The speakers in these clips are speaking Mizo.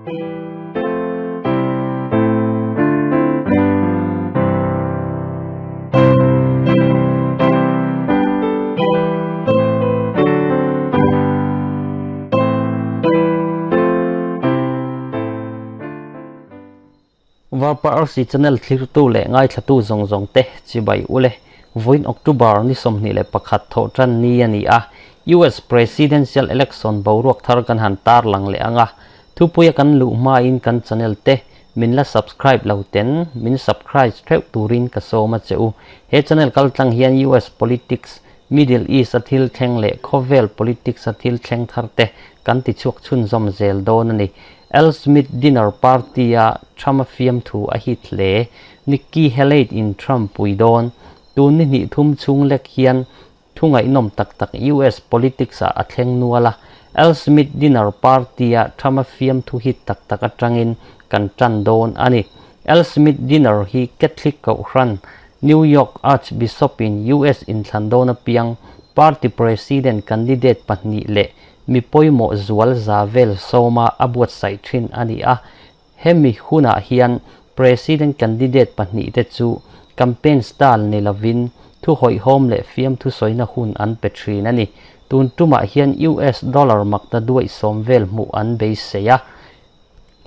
Varpa RC channel thlirtu leh ngaithlatu zawng zawng te chibai ule. Vawiin October ni 21 thawhtan ni a ni a, US Presidential Election boruak thar kan han tarlang leh ang a, Thupuia kan luh hmain kan channel te min la subscribe lo ten min subcribe theuh turin ka sawm a che u. He channel kaltlang hian US politics, Middle East a thil thleng leh khawvel politics a thil thleng thar te kan ti chhuak chhunzawm zel dawn a ni. Al Smith dinner party a Trump a fiamthu a hit hle. Nikki Haley in Trump pui dawn. Tun ni hnih thum chhung lek hian Thu ngaihnawm tak tak US politics ah a thleng nual a, Al Smith dinner party a Trump-a fiamthu hit tak tak atangin kan tan dawn a ni. Al Smith dinner hi Catholic Kohhran, New York Archbishop in US inthlan dawn apiang party president candidate pahnih leh mi pawimawh zual za vel sawma a buatsaih thin a ni a. Hemi hunah hian President candidate pahnihte chu campaign style ni lovin thu hawihhawm leh fiamthu sawina hun an pe thin a ni. Tun tumah hian US dollar makta duaih sawm vel hmuh an beisei a.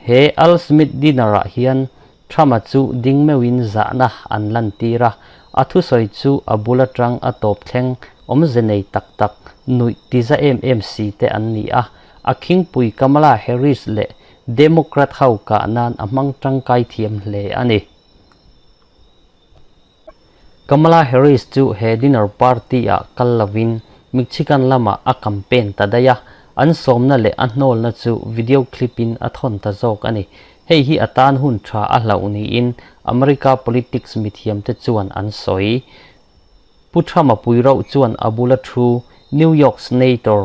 He Al Smith dinner-ah hian Trump-a chu ding meuhin zahna an lantir a, a thusawi chu a bul atang a tawp thleng awmze nei tak tak nuih tiza em em si te an ni a. A khingpui Kamala Harris leh Democrat ho kah nan a hmang tangkai thiam hle a ni. Kamala Harris chu he dinner party ah kal lovin Michigan lamah a campaign ta daih a, an sawmna leh a hnawlna chu video clip in a thawn ta zawk a ni. Hei hi a tan hun tha a hlauh niin America politics mithiamte chuan an sawi. Pu Trump-a pui rauh chuan a bula thu New York Senator,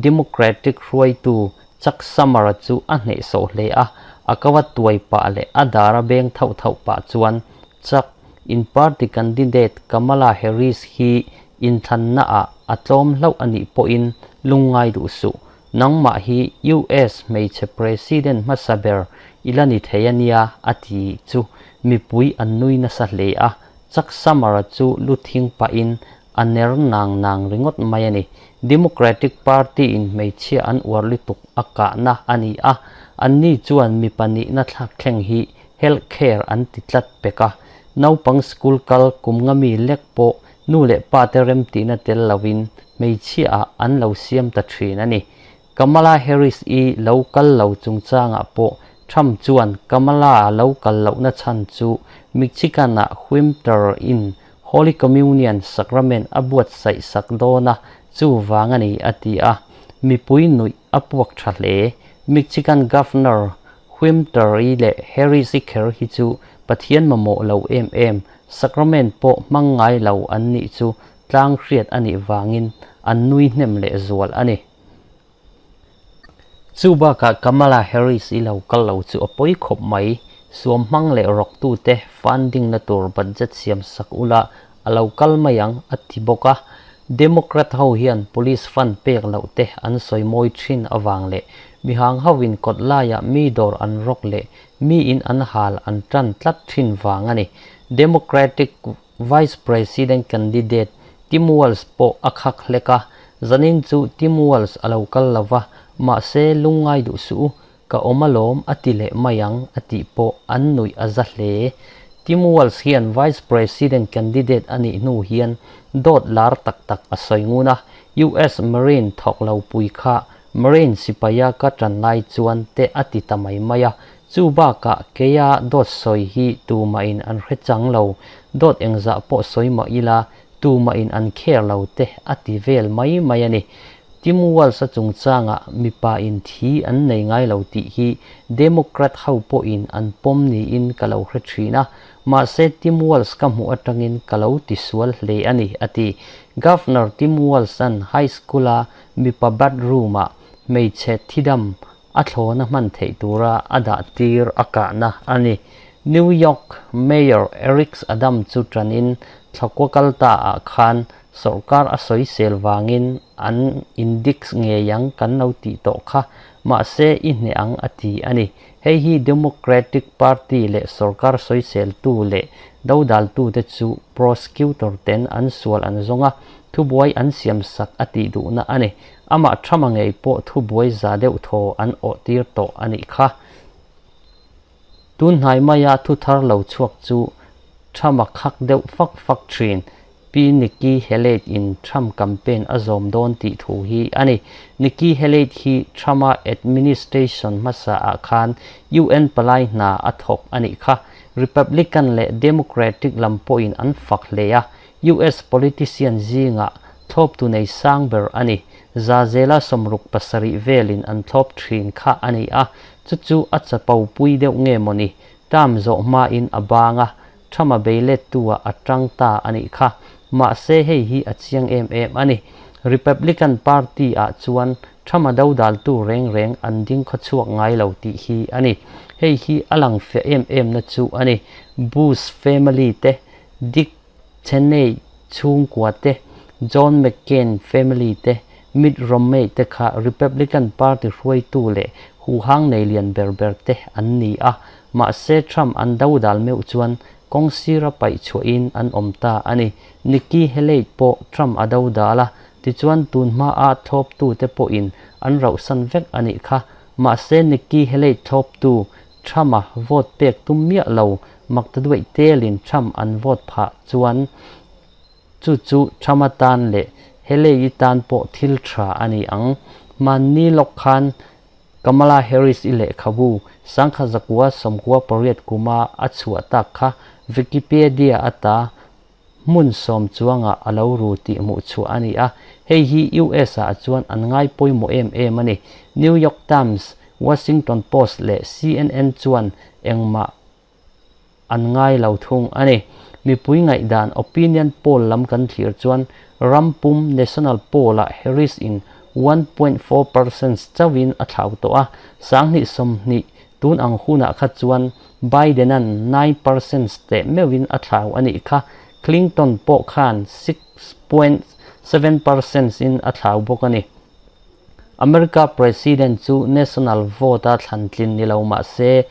Democratic hruaitu Chuck Summer-a chu a hnehsawh hle a, a kava tuai pah leh a dara beng thauh thauh pah chuan, Chuck, in party candidate Kamala Harris hi inthlannaah a tlawm hlauh a nih pawhin lungngai duh suh. Nangmah hi US hmeichhe president hmasa ber i la ni thei a nia, a ti chu mipui an nui nasa hle a. Chuck Summer-a chu lu thing pahin a ner nang nang ringawt mai a ni. Democratic Party-in hmeichhia an uar lutuk a kahna a ni a, anni chuan mipa nihna thlak thleng hi health care an ti tlat pek a. Naupang school kal kum nga mi lek pawh nu leh pa te remtihna tel lovin hmeichhiaah an lo siam ta thin a ni. Kamala Harris-i lo kal lo chungchangah pawh Trump chuan Kamala lo kal lohna chhan chu Michigan-ah Wimter-in Holy Communion Sacrament a buatsaih sak dawn a, chuvang a ni, a ti a. Mipui nuih a puak tha hle. Michigan Governor Wimter-i leh Harris-i kher hi chu Pathian mamawh lo em em, Sacrament pawh hmang ngai lo an nih chu tlang hriat a nih vangin an nui hnem leh zual a ni. Chu bakah Kamala Harris i lo kal lo chu a pawi khawp mai. Suam hmang leh rawktute funding na tur budget siam sak ula a lo kal mai ang a ti bawk a. Democrat ho hian police fund pek loh te an sawi mawi thin avang leh mihang hovin kawt laiah mi dawr an rawk leh miin an hal an tan tlat thin vang a ni. Democratic Vice President candidate Tim Walz pawh a khak hlek a, zanin chu Tim Walz a lo kal lo va, mahse lungngai duh suh u, ka awm alawm a ti leh mai ang a tih pawh an nuih a za hle. Tim Walz hian Vice President candidate a nih hnu hian dawt lar tak tak a sawi ngun a, US Marine thawk lo pui kha Marine sipaia ka tan lai chuan te a ti ta mai mai a, Chu bakah keia dawt sawi hi tumahin an hre chang lo, dawt engzah pawh sawi mah ila tumahin an kher lo te a ti vel mai mai a ni. Tim Walz-a chungchangah mipa in thi an nei ngai lo tih hi Democrat ho pawhin an pawm niin ka lo hre thin a, mahse Tim Walz ka hmuh atangin ka lo tisual hle a ni, a ti. Governor Tim Walz-a'n high school-a mipa bathroom-ah hmeichhe thidam a thlawna hman theih tura a dah tir a kahna a ni. New York Mayor Eric Adams chu tanin thlakua kal ta ah khan sawrkar a sawisel vangin an index ngei ang kan lo tih tawh kha. Mahse i hneh ang a ti a ni. Hei hi Democratic Party leh sorkar sawiseltu leh dodaltute chu prosecutor ten an sual an zawng a, thubuai an siamsak a tih duhna a ni. Amah Trump-a ngei pawh thubuai za deuh thaw an awhtir tawh a nih kha. Tun hnai maia thu thar lo chhuak chu Trump-a khak deuh fak fak thin. Pi Nikki Haley in Trump campaign a zawm dawn tih thu hi a ni. Nikki Haley hi Trump-a administration hmasa ah khan UN palai hna a thawk a nih kha. Republican leh Democratic lam pawhin an fak hle a, US politician zingah thlawptu nei sang ber a ni. Zazela 67 velin an thlawp thin kha a ni a, chu chu a chapo pui deuh nge mawni? Term zawh hmain a bang a, Trump-a bei lettu-ah a tang ta a nih kha. Mahse hei hi a chiang em em a ni. Republican Party-ah chuan Trump-a dodaltu reng reng an ding khawchhuak ngai lo tih hi a ni. Hei hi a lang fiah em emna chu a ni. Bush family te, Dick Cheney chhungkua te, John McCain family te, Mitt Romney te kha Republican Party hruaitu leh huhang nei lian ber ber te an ni a. Mahse Trump an dodal meuh chuan kawng sira paih chhuahin an awm ta a ni. Nikki Haley pawh Trump a dodal a, tichuan tun hmaa thlawptute pawhin an rauhsan vek a nih kha. Mahse Nikki Haley thlawptu Trump-a vote pek tum miah lo makta duaih telin Trump an vote phah chuan chu chu Trump-a tan leh Haley-i tan pawh thil tha a ni ang. Hmanni lawk khan Kamala Harris-i lehkhabu 1998 kuma a chhuah tak kha Wikipedia ata hmun sawm chuangah a lo ru tih hmuh chhuah a ni a, hei hi US ah chuan an ngai pawimawh em em a ni. New York Times, Washington Post leh CNN chuan engmah an ngai lo thung a ni. Mipui ngaihdan, opinion poll, lam kan thlir chuan ram pum, national poll, ah Harris in 1.4 percent chauhin a thlau tawh a, 2020 tun ang hunah kha chuan Biden-a'n 9% teh meuhin a thlau a nih kha. Clinton pawh khan 6.7% in a thlau bawk a ni. America President chu national vote-a thlan tlin ni lo mah se,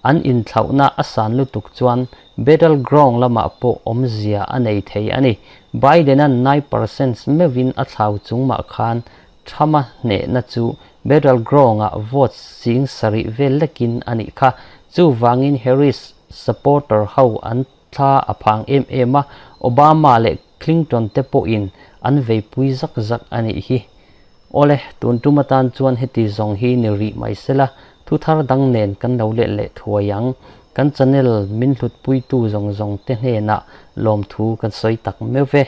an inthlauhna a san lutuk chuan battleground lamah pawh awmzia a nei thei a ni. Biden-a'n 9% meuhin a thlau chung mah khan Trump-a hnehna chu battleground-ah vote 7000 vel lekin a nih kha. Chuvangin Harris supporter ho an thla a phang em em a, Obama leh Clinton te pawhin an veipui zak zak a nih hi. Awle, tun tum atan chuan heti zawng hi ni rih mai sela, thu thar dang nen kan lo let leh thuai ang. Kan channel min hlutpuitu zawng zawng te hnenah lawmthu kan sawi tak meuh ve.